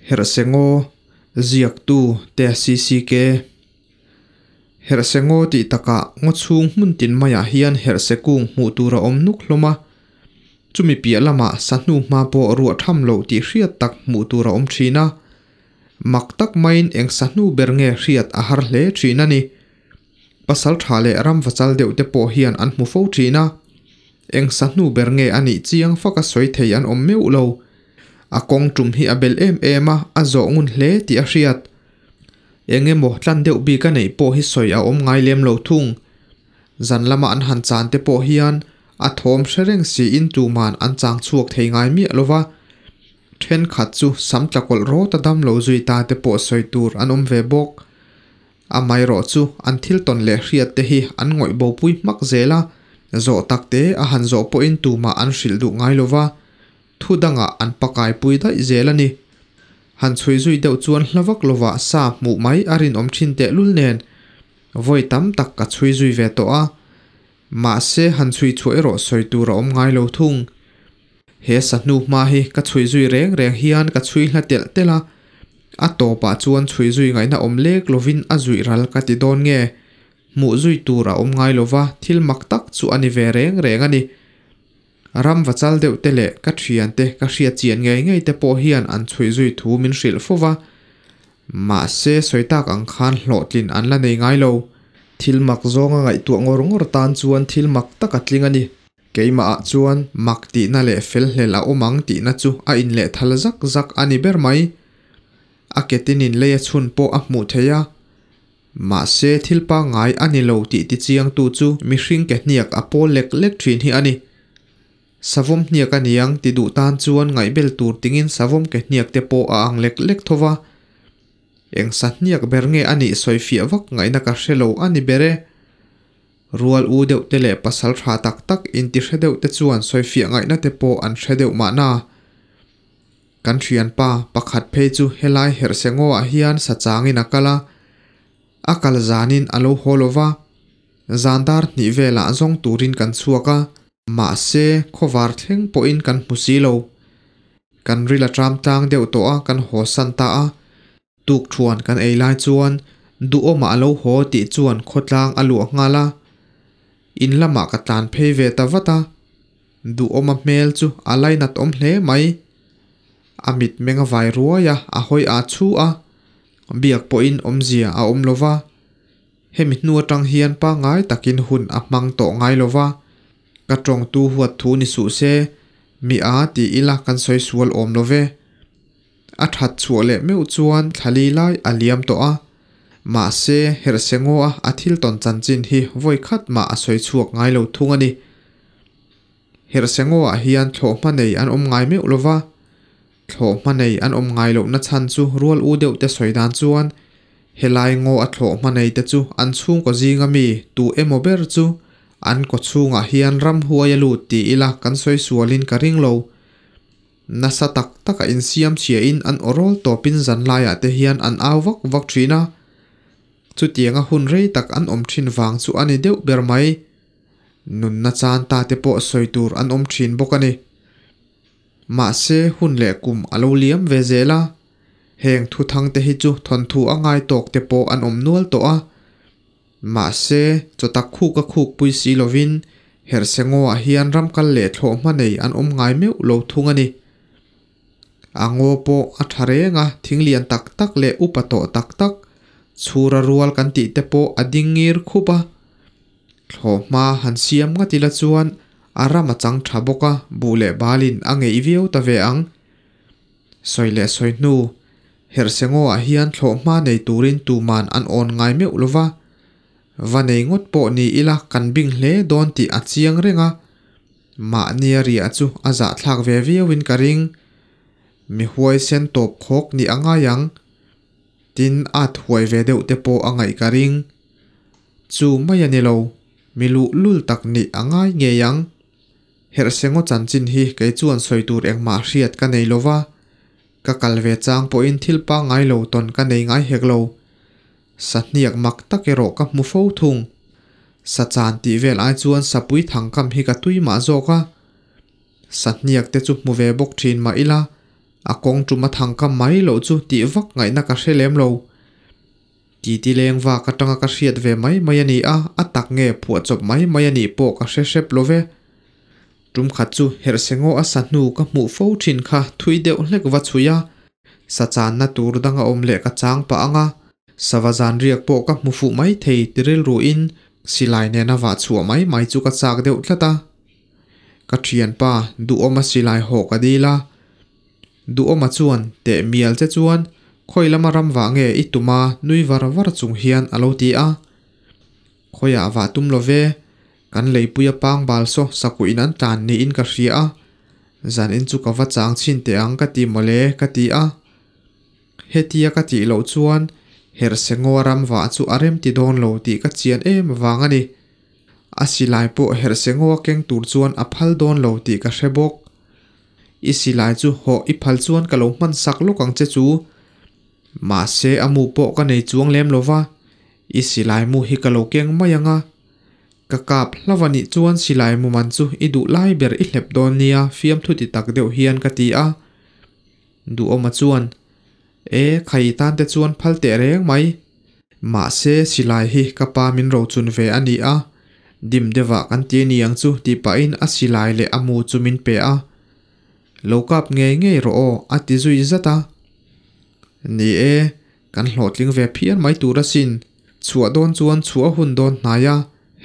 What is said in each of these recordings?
Herhsengaw, Ziaktu te CCK. Herhsengaw tih takah ngaw chhung hmun tin maiah hian herhse kung hmuh tur a awm nuk hlawm a. Chumi piah lamah sahnu hma pawh ruah tham loh tih hriat tak hmuh tur a awm thin a. Mak tak maiin eng sahnu ber nge hriat a har hle thin a ni. Pasal tha leh ramva chal deuh te pawh hian an hmu fo thin a. Eng sahnu ber nge a nih chiang faka sawi thei an awm meuh lo. A kawng tum hi a bel em em a, a zawh ngun hle tih a hriat. Eng emaw tlan deuh bik a neih pawh hi sawi a awm ngai lem lo thung. Zan lama an han chan te pawh hian a thawm hre reng siin tuman an chang chhuak thei ngai miah lo va. Thenkhat chu sam tla kawlh rawt a dam lo zui ta te pawh sawi tur an awm ve bawk. Amaherawh chu an thil tawn leh hriat te hi an ngawih bopui hmak zel a, zawh tak te a han zawh pawhin tumah an hrilh duh ngai lo va. Thu dangah an pakaipui daih zel a ni. Han chhui zui deuh chuan hla vak lovah sa hmuh mai a rinawm thin tehlul nen vawi tam tak ka chhui zui ve tawh a. Mahse han chhui chhuah erawh sawi tur a awm ngai lo thung. He sa hnu hma hi ka chhui zui reng reng hian ka chhui hla telh telh a. A tawpah chuan chhui zui ngaihna awm lek lovin a zuih ral ka ti dawn nge. Hmuh zui tur a awm ngai lova thil mak tak chu a ni ve reng reng a ni. Ram va chal deuh te leh ka thian te ka hriat chian ngei ngei te pawh hian an chhuih zui thu min hrilh fo va. Mahse sawi tak ang khan hlawhtlin an la nei ngai lo. Thil mak zawnga ngaihtuah ngawr ngawr tan chuan thil mak tak a tling a ni. Keimah ah chuan mak tihna leh fel hlel a awm ang tihna chu a inlehthal zak zak a ni ber mai. A ketinin lei a chhun pawh a hmuh theih a. Mahse, thil pangngai a ni lo tih tichiangtu chu mihring ke hniak a pawl lek lek thin hi a ni. Savawm hniak a niang ti duh tan chuan ngaihbel tur tingin savawm ke hniak te pawh a ang lek lek tho va. Eng sa hniak ber nge a nih sawifiah vak ngaihna ka hre lo a ni ber e. Rual u deuh te leh pasal tha tak tak inti hre deuh te chuan sawifiah ngaihna te pawh an hre deuh mahna. Kan thianpa pakhat phei chu helai Herhsengaw ah hian sa changin a kal a, a kal zanin a lo haw lo va, zan dar hnih velah zawng turin kan chhuak a, mahse khawvar thleng pawhin kan hmu si lo. Kan ril a tram tlang deuh tawh a kan haw san ta a, tukthuan kan ei lai chuan duhawmah a lo haw tih chuan khawtlang a luah nghal a, in lamah ka tlan phei ve ta vat a. Duhawma hmel chu a lainat awm hle mai. A mit meng a vai ruai a, a hawi aa chhu a. Biak pawhin awmzia a awm lo va. Hemi hnu atang hian pangngai takin hun a hmang tawh ngai lo va. Ka tawngtu huat thu ni suh se, mi a ti ila kan sawi sual awm lo ve. A that chhuah leh meuh chuan thlali lai a liam tawh a. Mahse, Herhsengaw a a thil tawn chanchin hi vawi khat mah a sawi chhuak ngai lo thung a ni. Herhsengaw ah hian thlawhhma nei an awm ngai meuh lo va, thlawhhma nei an awm ngai lohna chhan chu rual u deuh te sawi dan chuan helai ngaw a thlawhhma nei te chu an chhungkaw zinga mi tu emaw ber chu an kaw chhungah hian ramhuai a lut ti ila kan sawi sualin ka ring lo. Nasa tak taka insiam chhiahin an awrawl tawpin zanlaiah te hian an au vak vak thin a, chutianga hun rei tak an awm thin vang chu a ni deuh ber mai. Nunna chan ta te pawh sawi tur an awm thin bawk a ni. Mahse hun leh kum a lo liam ve zel a, heng thuthang te hi chu thawnthu a ngai tawk te pawh an awm nual tawh a. Mahse chawtak khuk a khuk pui si lovin Herhsengaw-ah hian ramkal leh thlawhhma nei an awm ngai meuh lo thung a ni. A ngaw pawh a tha reng a, thing lian tak tak leh upa tawh tak tak, chhura rual kan tih te pawh a ding ngir khup a. Thlawhhma han siam ngat ila chuan a ram a chang tha bawk a, buh leh balin a ngeih viau ta ve ang. Sawi leh sawi hnu, Herhsengaw-ah hian thlawhhma nei turin tuman an awn ngai meuh lo va, va nei ngawt pawh ni ila kan bing hle dawn tih a chiang reng a, mahnia riah chu a zahthlak ve viauin ka ring. Mi huaisen tawp khawk nih a ngai ang. Tin, at huai ve deuh te pawh a ngaih ka ring. Chu mai a ni lo, mi luhlul tak nih a ngai ngei ang. Herhsengaw chanchin hi kei chuan sawi tur engmah hriat ka nei lo va, ka kal ve chang pawhin thil pangngai lo tawn ka nei ngai hek lo. Sahniak mak tak erawh ka hmu fo thung. Sa chan tih vel ai chuan sapui thangkam hi ka tui mah zawk a. Sahniak te chu hmu ve bawk thin mah ila. A kawng tum a thang kam mai loh chu tih vak ngaihna ka hre lem lo. Titi leng vak atanga ka hriat ve mai mai a ni a, a tak nge phuahchawp mai mai a nih pawh ka hre hrep lo ve. Tum khat chu herhse ngaw a sa hnu ka hmuh fo thin kha thui deuh hlek va chhui a, sa channa tur dang a awm leh ka chang pah ang a, sava zan riak pawh ka hmu fuh mai thei ti rilruin silai nena vah chhuah mai mai chu ka chak deuh tlat a. Ka thianpa Duhawma silai hawh ka dil a, Duhawma chuan teh mial che chuan khawi lama ram vah nge i tum a nui var var chung hian a lo ti a. Khawiah vah tum lo ve, kan leipuia pangbal saw sakuh in an tlan niin ka hria a, zanin chu ka va chang chhin teh ang ka ti mawle ka ti a. Hetia ka tih loh chuan herhse ngaw ram vah chu a rem ti dawn lo tih ka chian em vang a ni. A silai pawh herhse ngaw a keng tur chuan a phal dawn lo tih ka hre bawk. I silai chu hawh i phal chuan ka lo hman sak lawk ang che chu. Mahse a mu pawh ka nei chuang lem lo va, i silai mu hi ka lo keng mai ang a. Ka kap hlauh a nih chuan silai mu man chu i duh lai ber i hlep dawn nia fiamthu ti tak deuh hian ka ti a. Duhawma chuan, E, khai tan te chuan phal teh reng mai. Mahse silai hi ka pa min rochun ve a ni a, dim deuhah kan ti a ni ang chu tih pahin a silai leh a mu chu min pe a. Lo kap ngei ngei rawh aw a ti zui zat a. Ni e, kan hlawhtling ve phian mai tur asin, chhuah dawn chuan chhuah a hun dawn hnai a,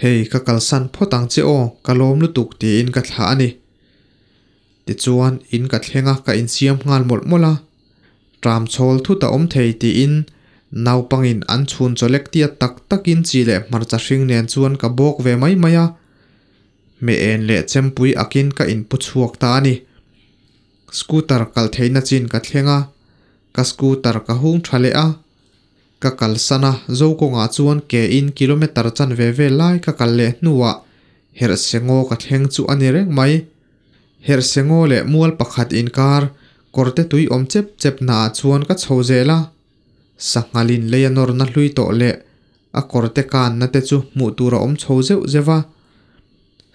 hei ka kalsan phawt ang che aw, ka lawm lutuk tiin ka thlah a ni. Tichuan in ka thleng a ka insiam nghal mawlh mawlh a, tram chhawl thut a awm thei tiin naupangin an chhun chawlek tiat tak takin chi leh hmarcha hring nen chuan ka bawk ve mai mai a, hmeh en leh chempui akin ka inpu chhuak ta a ni. Scooter kal theihna chin ka thleng a, ka scooter ka hung tha leh a, ka kalsan a, zo kawngah chuan ke in kilometer chanve vel lai ka kal leh hnuah herhse ngaw ka thleng chu a ni reng mai. Herhse ngaw leh mual pakhat inkar kawrte tui awm chep chep naah chuan ka chho zel a, sanghalin lei a nawrna hlui tawh leh a kawrte kanna te chu hmuh tur a awm chho zeuh zeuh a,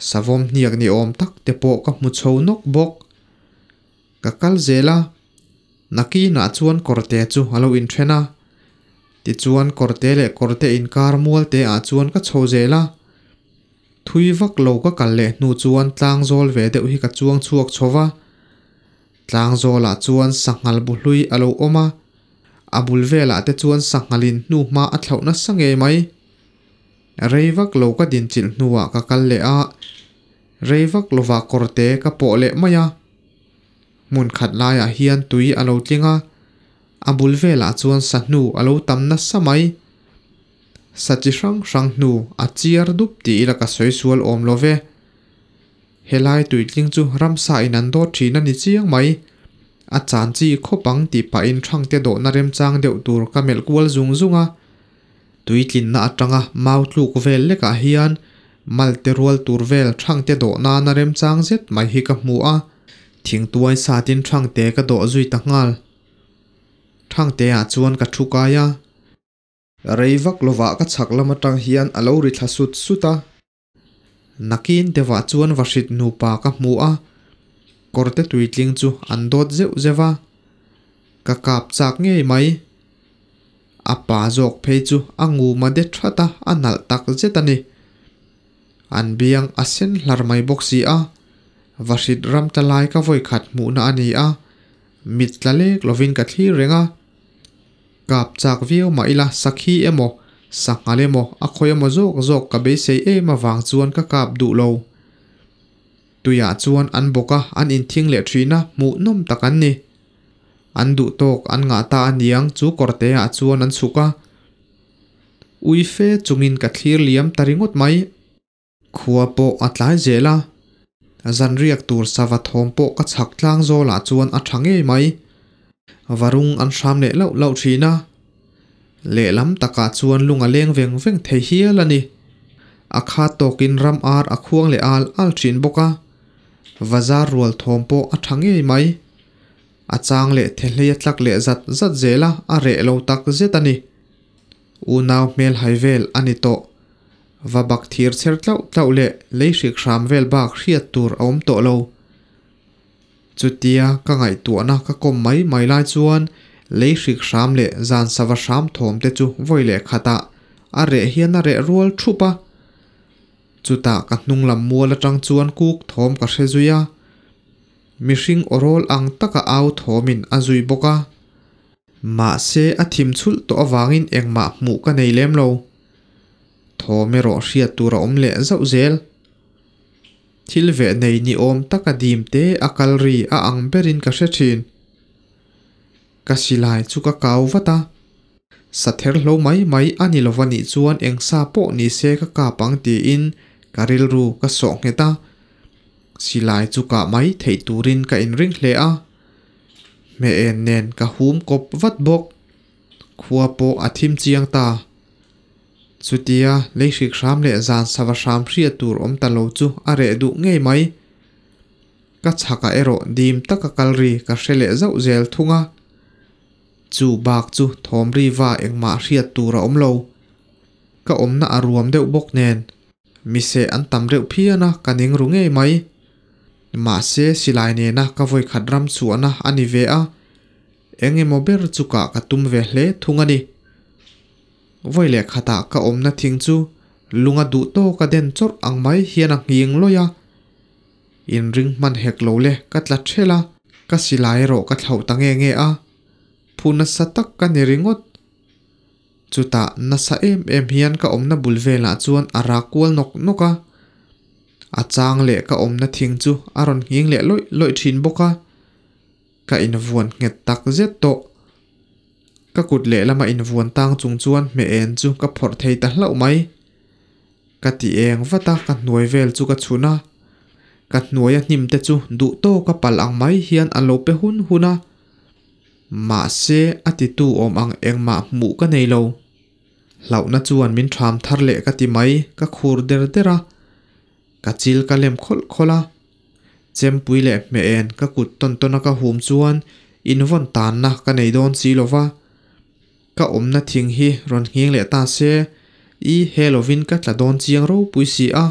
savawm hniak ni awm tak te pawh ka hmu chho nawk bawk. Ka kal zel a, nakinah chuan kawrte chu a lo inthen a, tichuan kawrte leh kawrte inkar mual te ah chuan ka chho zel a, thui vak lo ka kal leh hnu chuan tlang zawl ve deuh hi ka chuang chhuak chho va, tlang zawlah chuan sanghal bu hlui a lo awm a, a bul velah te chuan sanghalin hnuhma a thlauh nasa ngei mai. Rei vak lo ka dinchilh hnuah ka kal leh a, rei vak lovah kawrte ka pawh leh mai a. Hmun khat laiah hian tui a lo tling a, a bul velah chuan sa hnu a lo tam nasa mai. Sa chi hrang hrang hnu a chiar dup tih ila ka sawi sual awm lo ve. Helai tuitling chu ramsa in an dawt thin a ni chiang mai. A chan chi khawp ang tih pahin hrangte dawhna remchang deuh tur ka melh kual zung zung a. Tuitlinna atanga mau tluk vel lekah hian malte rual tur vel hrangte dawh nana remchang zet mai hi ka hmu a, thingtuai satin hrangte ka dawh zui ta nghal. Hrangteah chuan ka thu kai a. Rei vak lovah ka chhak lam atang hian a lo ri thla sut sut a. Nakin deuhah chuan vahrit nupa ka hmu a, kawrte tuitling chu an dawt zeuh zeuh a, ka kap chak ngei mai. A pa zawk phei chu a nguma de that a, a nalh tak zet a ni. An biang a sen hlar mai bawk si a, vahrit ram ta lai ka vawikhat hmuhna a ni a, mit tla lek lovin ka thlir reng a. Kap chak viau mah ila sakhi emaw, sanghal emaw, a khawi emaw zawk zawk ka beisei em avang chuan ka kap duh lo. Tuiah chuan an bawk a, an inthing leh thin a, hmuhnawm tak an ni. An duh tawk an ngah ta a niang chu kawrte ah chuan an chhuk a. Ui fe chungin ka thlir liam ta ringawt mai. Khua pawh a tlai zel a, zanriak tur sava thawm pawh ka chhak tlang zawlah chuan a tha ngei mai. Varung an hram leh lauh lauh thin a, lehlam takah chuan lung a leng veng veng thei hial a ni. A khat tawkin ram ar a khuang leh al al thin bawk a, vazar rual thawm pawh a tha ngei mai. A chang leh thehlei a tlak leh zat zat zel a, a reh lo tak zet a ni. Unau hmel hai vel a ni tawh. Va bak thir chher tlauh tlauh leh lei hrik hram vel bak hriat tur a awm tawh lo. Chutia ka ngaihtuahna ka kawm mai mai lai chuan lei hrik hram leh zan sava hram thawm te chu vawi leh khatah a reh hian a reh rual thup a. Chutah ka hnung lam mual atang chuan kuk thawm ka hre zui a, mihring aw rawl ang taka au thawmin a zui bawk a. Mahse a thim chhulh tawh avangin engmah hmuh ka nei lem lo. Thawm erawh hriat tur a awm leh zauh zel. Thil veh nei ni awm taka dim te a kal ri a ang berin ka hre thin. Ka silai chu ka kau vat a. Sa ther hlo mai mai a ni lova nih chuan eng sa pawh ni se ka kap ang tiin ka rilru ka sawh nghet a. Silai chu kah mai theih turin ka inring hle a. Hmeh en nen ka hum kawp vat bawk. Khua pawh a thim chiang ta. Chutia lei hrik hram leh zan sava hram hriat tur awm ta lo chu a reh duh ngei mai. Ka chhakah erawh dim taka kal ri ka hre leh zauh zel thung a. Chu bak chu thawm ri va engmah hriat tur a awm lo. Ka awmna a ruam deuh bawk nen mise an tam reuh phian a ka ning ru ngei mai. Mahse silai nena ka vawikhat ram chhuahna a ni ve a, eng emaw ber chu kah ka tum ve hle thung a ni. Vawi leh khatah ka awmna thing chu lunga duh tawka den chawrh ang mai hian a nghing lawih a. Inring hman hek lo le ka tla ṭhelh a, ka silai erawh ka thlauh ta nge nge a, phu nasa tak ka ni ringawt. Chutah nasa em em hian ka awmna bul velah chuan a rak kual nawk nawk a. A chang leh ka awmna thing chu a rawn nghing leh lawih lawih thin bawk a. Ka invuan nghet tak zet tawh. Ka kut lehlama invuan tang chung chuan hmeh en chu ka phawrh thei ta hlauh mai. Ka ti eng vat a, ka hnuai vel chu ka chhun a. Ka hnuaia hnim te chu duh tawka palh ang mai hian a lo pe hun hun a. Mahse, a titu awm ang engmah hmuh ka nei lo. Hlauhna chuan min ṭham thar leh ka ti mai, ka khur der der a. Ka chil ka lem khawlh khawlh a. Chempui leh hmeh en ka kut tawn tawn a ka hum chuan invawn tanna ka nei dawn si lo va. Ka awmna thing hi rawn nghing leh ta se, i he lovin ka tla dawn chiang ropui si a.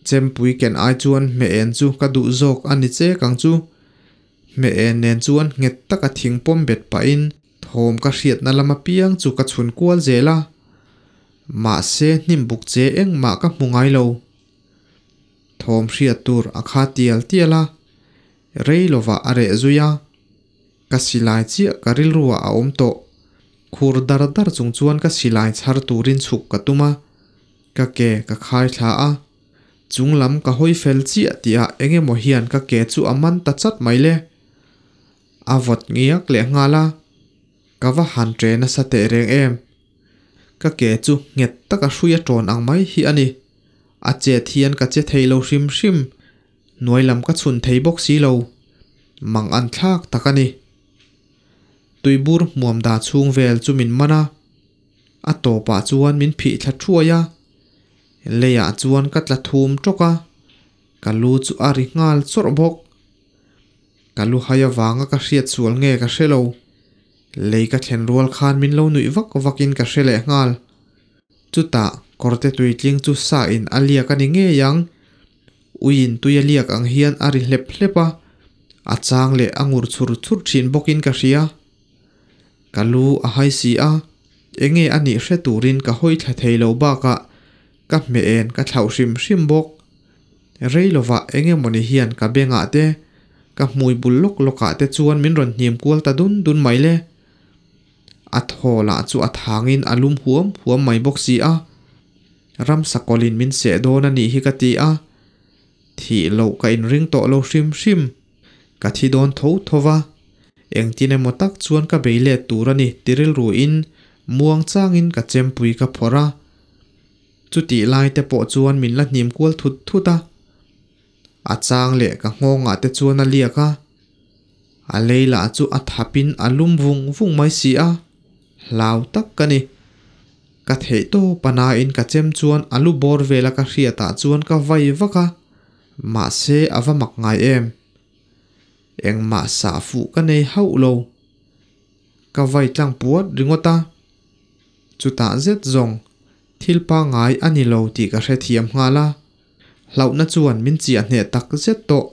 Chempui ken ai chuan hmeh en chu ka duh zawk a ni chek ang chu. Hmeh en nen chuan nghet taka thing pawm bet pahin thawm ka hriatna lam apiang chu ka chhun kual zel a. Mahse hnim buk che engmah ka hmu ngai lo. Thawm hriat tur a kha tial tial a, rei lovah a reh zui a. Ka silai chiah ka rilruah a awm tawh. Khur dar dar chung chuan ka silai chhar turin chhuk ka tum a, ka ke ka khai thla a. Chung lam ka hawi fel chiah tihah eng emaw hian ka ke chu a man ta chat mai le. A vawt ngiak leh nghal a, ka va han ṭe nasa teh reng em. Ka ke chu nghet taka hrui a ṭawn ang mai hi a ni. A chet hian ka che thei lo hrim hrim, hnuai lam ka chhun thei bawk si lo. Mang an thlak tak a ni. Tuibur hmuam da chhung vel chu min man a, a tawpah chuan min phih thla thuai a. Leiah chuan ka tla thum tawk a, ka lu chu a ri nghal chawrh bawk. Ka lu hai avanga ka hriat sual nge ka hre lo. Lei ka thlen rual khan min lo nuih vak vakin ka hre leh nghal. Chutah kawrte tuitling chu sa in a liak a ni ngei ang. Uiin tui a liak ang hian a ri hlep hlep a, a chang leh a ngur chhur chhur thin bawkin ka hria. Ka lu a hai si a, enge a nih hre turin ka hawi thla thei lo bakah ka hmeh en ka thlauh hrim hrim bawk. Rei lovah eng emawni hian ka bengah te, ka hmui bul lawk lawkah te chuan min rawn hnim kual ta dun dun mai le. A thaw lah chu a thangin a lum huam huam mai bawk si a. Ramsa kawlin min seh dawn a nih hi ka ti a. Thih loh ka inring tawh lo hrim hrim. Ka thi dawn tho tho va. Engtin emaw tak chuan ka bei let tur a ni ti rilruin muang changin ka chempui ka phawrh a. Chutih lai te pawh chuan min la hnim kual thut thut a. A chang leh ka nghawngah te chuan a liak a. A lei lah chu a thapin a lum vung vung mai si a, hlau tak ka ni. Ka theih tawp a nain ka chem chuan a lu bawr vela ka hriatah chuan ka vai vak a, mahse a va mak ngai em. Engmah sah fuh ka nei hauh lo. Ka vai tlang puat ringawt a. Chutah zet zawng thil pangngai a ni lo tih ka hrethiam nghal a, hlauhna chuan min chiah hneh tak zet tawh.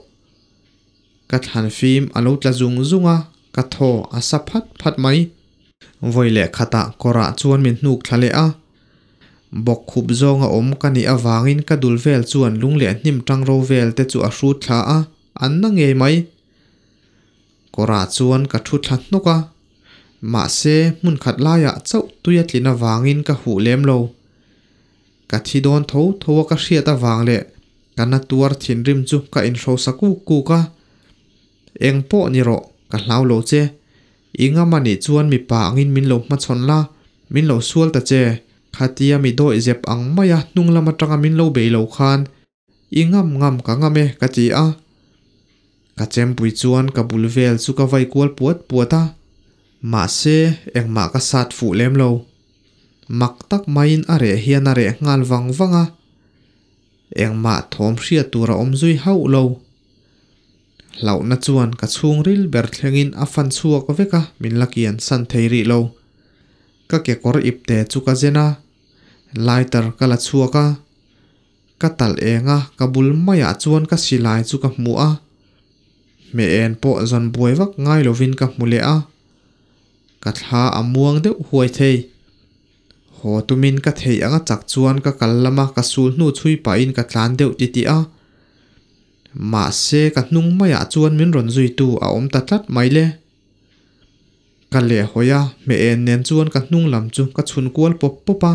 Ka thlan fim a lo tla zung zung a, ka thaw a sa phat phat mai. Vawi leh khatah kawrah chuan min hnuk thla leh a. Bawk khup zawnga awm ka nih avangin ka dul vel chuan lung leh hnim tang ro vel te chu a hrut thla a, an na ngei mai. Kawrah chuan ka thu thla hnawk a, mahse hmun khat laiah chauh tui a tlin avangin ka huh lem lo. Ka thi dawn tho tho a ka hriat avang leh ka na tuar thinrim chu ka inhrosa kuk kuk a. Eng pawh ni rawh, ka hlau lo che. I ngam a nih chuan mipa angin min lo hmachhawn la, min lo sual ta che. Khatia mi dawih zep ang maia hnung lam atanga min lo bei lo khan i ngam ngam ka ngam e ka ti a. Ka chempui chuan ka bul vel chu ka vai kual puat puat a, mahse engmah ka sat fuh lem lo. Mak tak maiin a reh hian a reh nghal vang vang a, engmah thawm hriat tur a awm zui hauh lo. Hlauhna chuan ka chhungril ber thlengin a fan chhuak vek a, min la kian san thei rih lo. Ka kekawr ipte chu ka zen a, lighter ka la chhuak a, ka talh eng a, ka bul maiah chuan ka silai chu ka hmu a, hmeh en pawh zawn buai vak ngai lovin ka hmu leh a, ka thla a muang deuh huai thei. Haw tumin ka theih anga chak chuan ka kal lam a, ka sul hnu chhui pahin ka tlan deuh titih a, mahse ka hnung maiah chuan min rawn zuitu a awm ta tlat mai le. Ka lehhawi a, hmeh en nen chuan ka hnung lam chu ka chhun kual pawp pawp a.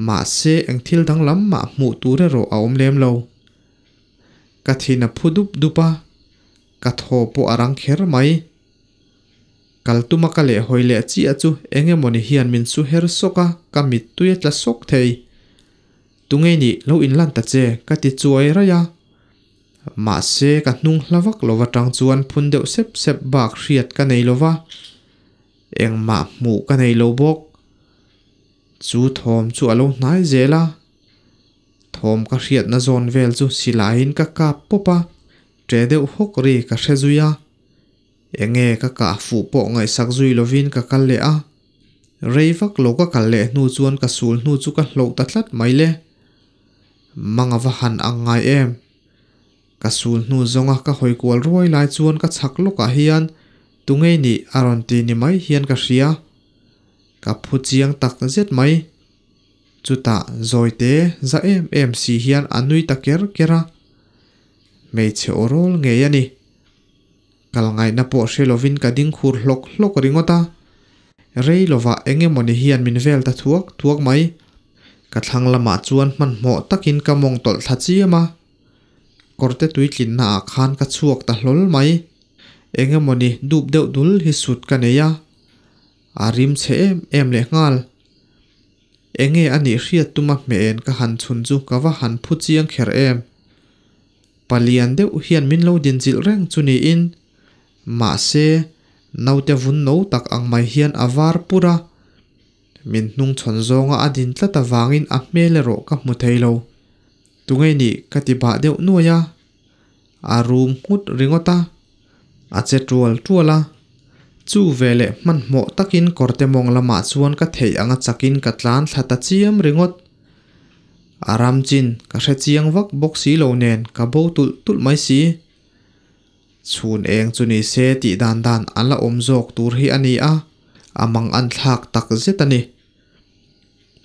Mahse eng thil danglam mah hmuh tur erawh a awm lem lo. Ka thin a phu dup dup a, ka thaw pawh a rang kher mai. Kal tuma ka lehhawi leh chiah chu eng emawni hian min su her sawk a, ka mittui a tla sawk thei. Tunge nih lo inlan ta che ka ti chuai raih a. Mahse ka hnung hla vak lo atang chuan phun deuh sep sep bak hriat ka nei lo va, engmah hmuh ka nei lo bawk. Chu thawm chu a lo hnai zel a, thawm ka hriatna zawn vel chu silaiin ka kap pawp a, ṭe deuh hawk ri ka hre zui a. Enge ka kah fuh pawh ngaihsak zui lovin ka kal leh a, rei vak lo ka kal leh hnu chuan ka sul hnu chu ka hloh ta tlat mai le. Mang a va han ang ngai em? Ka sul hnu zawnga ka hawi kual ruai lai chuan ka chhak lawkah hian tungei nih a rawn ti ni mai hian ka hria. Ka phu chiang tak zet mai. Chutah zawite za em em si hian a nui ta ker ker a. Hmeichhe aw rawl ngei a ni. Kal ngaihna pawh hre lovin ka ding khur hlawk hlawk ringawt a. Rei lovah eng emawni hian min vel ta thuak thuak mai. Ka thlang lamah chuan hmanhmawh takin ka mawng tawlh thla chiam a. Kawrte tuitlinna ah khan ka chhuak ta hlawl mai. Eng emawni dup deuh dul hi sut ka nei a. A rim chhe em em leh nghal. Enge a nih hriat tuma hmeh en ka han chhun chu ka va han phu chiang kher em. Palian deuh hian min lo dinchilh reng chu niin, mahse, naute vun no tak ang mai hian a var pur a. Min hnungchhawn zawnga a din tlat avangin a hmel erawh ka hmu thei lo. Tunge nih ka ti bah deuh nuai a, a rum nghut ringawt a, a che tual tual a. Chu veleh hmanhmawh takin kawrte mawng lamah chuan ka theih anga chakin ka tlan thla ta chiam ringawt. A ram chin ka hre chiang vak bawk si lo nen ka bo tulh tulh mai si. Chhun eng chu ni se tih dan dan a la awm zawk tur hi a ni a, a mang an thlak tak zet a ni.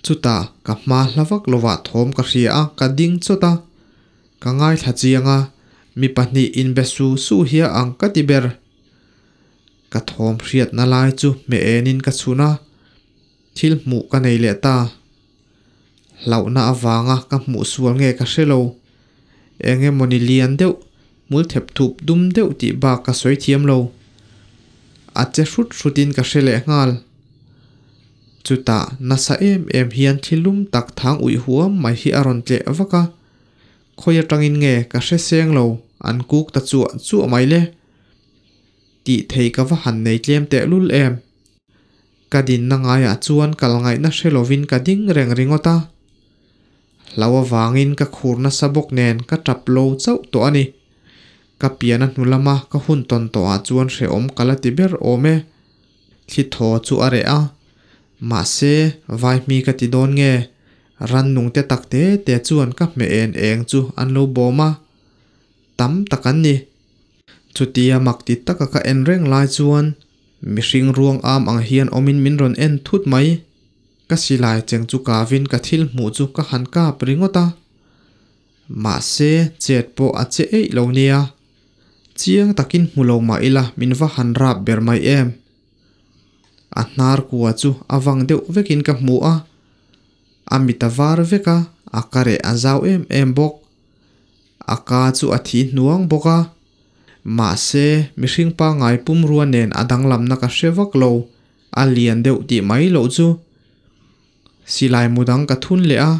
Chutah ka hma hla vak lovah thawm ka hria a, ka ding chawt a. Ka ngaithla chiang a, mi pahnih inbe su su hi a ang ka ti ber. Ka thawm hriatna lai chu hmeh enin ka chhun a, thil hmuh ka nei leh ta. Hlauhna avanga ka hmuh sual nge ka hre lo. Eng emawni lian deuh, hmul thep thup dum deuh tih bak ka sawi thiam lo. A che hrut hrutin ka hre leh nghal. Chutah nasa em em hian thil lum tak thang uih huam mai hi a rawn tleh vak a. Khawi atangin nge ka hre seng lo, an kuk ta chuah chuah mai le. Tih thei ka va han nei tlem tehlul em. Ka dinna ngaiah chuan kal ngaihna hre lovin ka ding reng ringawt a. Hlau avangin ka khur nasa bawk nen ka tap lo chauh tawh a ni. Ka pian a hnu lama ka hun tawn tawhah chuan hrehawm ka la ti ber awm e. Thli thaw chu a reh a. Mahse, vaihmi ka ti dawn nge? Rannung te tak te te chuan ka hmeh en eng chu an lo bawm a. Tam tak an ni. Chutia mak ti taka ka en reng lai chuan mihring ruang am ang hian awmin min rawn en thut mai. Ka silai cheng chu kavin ka thil hmuh chu ka han kap ringawt a. Mahse chet pawh a che eih lo nia. Chiang takin hmu lo mah ila min va han rap ber mai em. A hnar kua chu a vang deuh vekin ka hmu a. A mit a var vek a, a kareh a zau em em bawk. A ka chu a thi hnuang bawk a. Mahse, mihring pangngai pumrua nen a danglamna ka hre vak lo, a lian deuh tih mai loh chu. Silai mu dang ka thun leh a,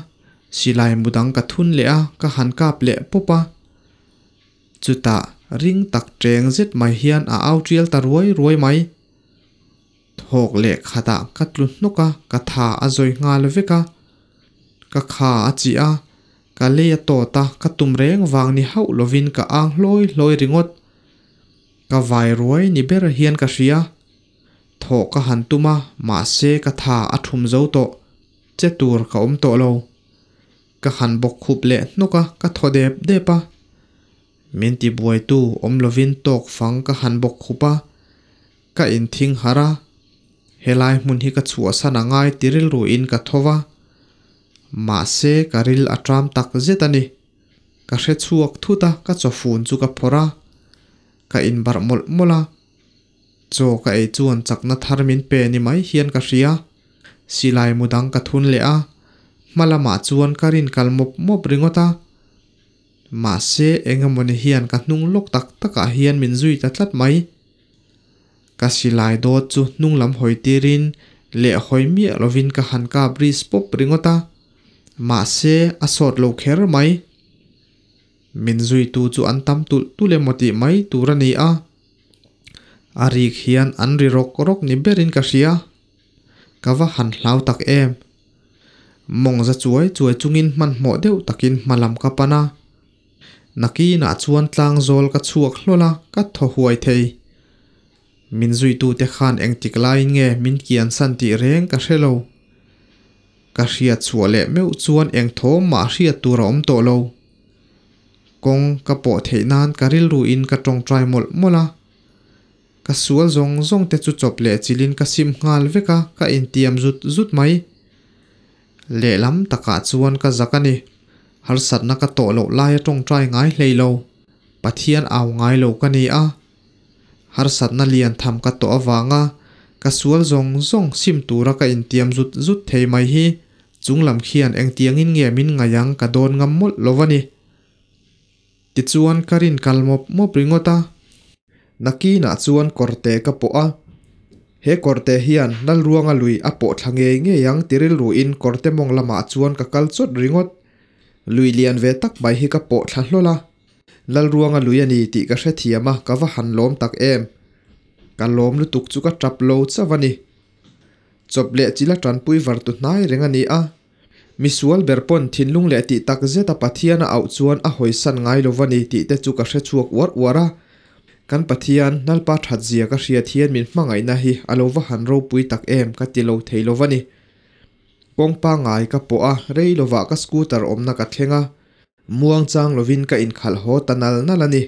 silai mu dang ka thun leh a, ka han kap leh pawp a. Chutah, ring tak cheng zet mai hian a au tial ta ruai ruai mai. Thawk leh khatah ka tlu hnawk a, ka tha a zawi nghal vek a. Ka kha a chih a, ka lei a tawt a, ka tum reng vang ni hauh lovin ka ang hlawi hlawi ringawt. Ka vai ruai ni ber hian ka hria. Thawh ka han tum a, mahse ka tha a thum zo tawh. Che tur ka awm tawh lo. Ka han bawk khup leh hnawk a, ka thaw dep dep a. Min ti buaitu awm lovin tawk fang ka han bawk khup a, ka inthing harh a. Helai hmun hi ka chhuahsan a ngai ti rilruin ka tho va. Mahse ka ril a ṭam tak zet a ni. Ka hre chhuak thut a, ka chawfun chu ka phawrh a. Ka inbarh mawlh mawlh a. Chaw ka ei chuan chakna thar min pe ni mai hian ka hria. Silai mu dang ka thun leh a, hma lamah chuan ka rin kal mawp mawp ringawt a. Mahse eng emawni hian ka hnung lawk tak takah hian min zui ta tlat mai. Ka silai dawt chu hnung lam hawi tirin leh hawi miah lovin ka han kap ris pawp ringawt a. Mahse a sawt lo kher mai. Min zuitu chu an tam tulh tulh emaw tih mai tur a ni a. A rik hian an ri rawk rawk ni berin ka hria. Ka va han hlau tak em. Mawng za chuai chuai chungin hmanhmawh deuh takin hma lam ka pan a. Nakinah chuan tlang zawl ka chhuak hlawl a, ka thaw huai thei. Min zuitute khan engtik laiin nge min kiansan tih reng ka hre lo. Ka hriat chhuah leh meuh chuan eng thawm mah hriat tur a awm tawh lo. Kawng ka pawh theih nan ka rilruin ka tawngtai mawlh mawlh a. Ka sual zawng zawng te chu chawp leh chilhin ka sim nghal vek a, ka intiam zut zut mai. Lehlam takah chuan ka zak a ni. Harsatna ka tawh loh laia tawngtai ngai hlei lo. Pathian au ngai lo ka ni a. Harsatna lian tham ka tawh avanga ka sual zawng zawng sim tura ka intiam zut zut thei mai hi chunglam khian engtiangin nge min ngaih ang ka dawn ngam mawlh lo a ni. Tichuan ka rin kal mawp mawp ringawt a. Nakinah chuan kawrte ka pawh a. He kawrte hian Lalruanga lui a pawh thla ngei ngei ang ti rilruin kawrte mawng lamah chuan ka kal chawt ringawt. Lui lian ve tak mai hi ka pawh thla hlawl a. Lalruanga lui a ni tih ka hrethiam a, ka va han lawm tak em. Ka lawm lutuk chu ka tap lo chauh a ni. Chawp leh chila tanpui var tu hnai reng a ni a. Misual ber pawn thinlung leh tih tak zeta Pathian a auh chuan a hawisan ngai lo va ni tih te chu ka hre chhuak uar uar a. Kan Pathian, Lalpa that zia ka hriat hian min hmangaihna hi a lo va han ropui tak em ka ti lo thei lo va ni. Kawng pangngai ka pawh a, rei lovah ka scooter awmna ka thleng a. Muang chang lovin ka inkhalh haw ta nal nal a ni.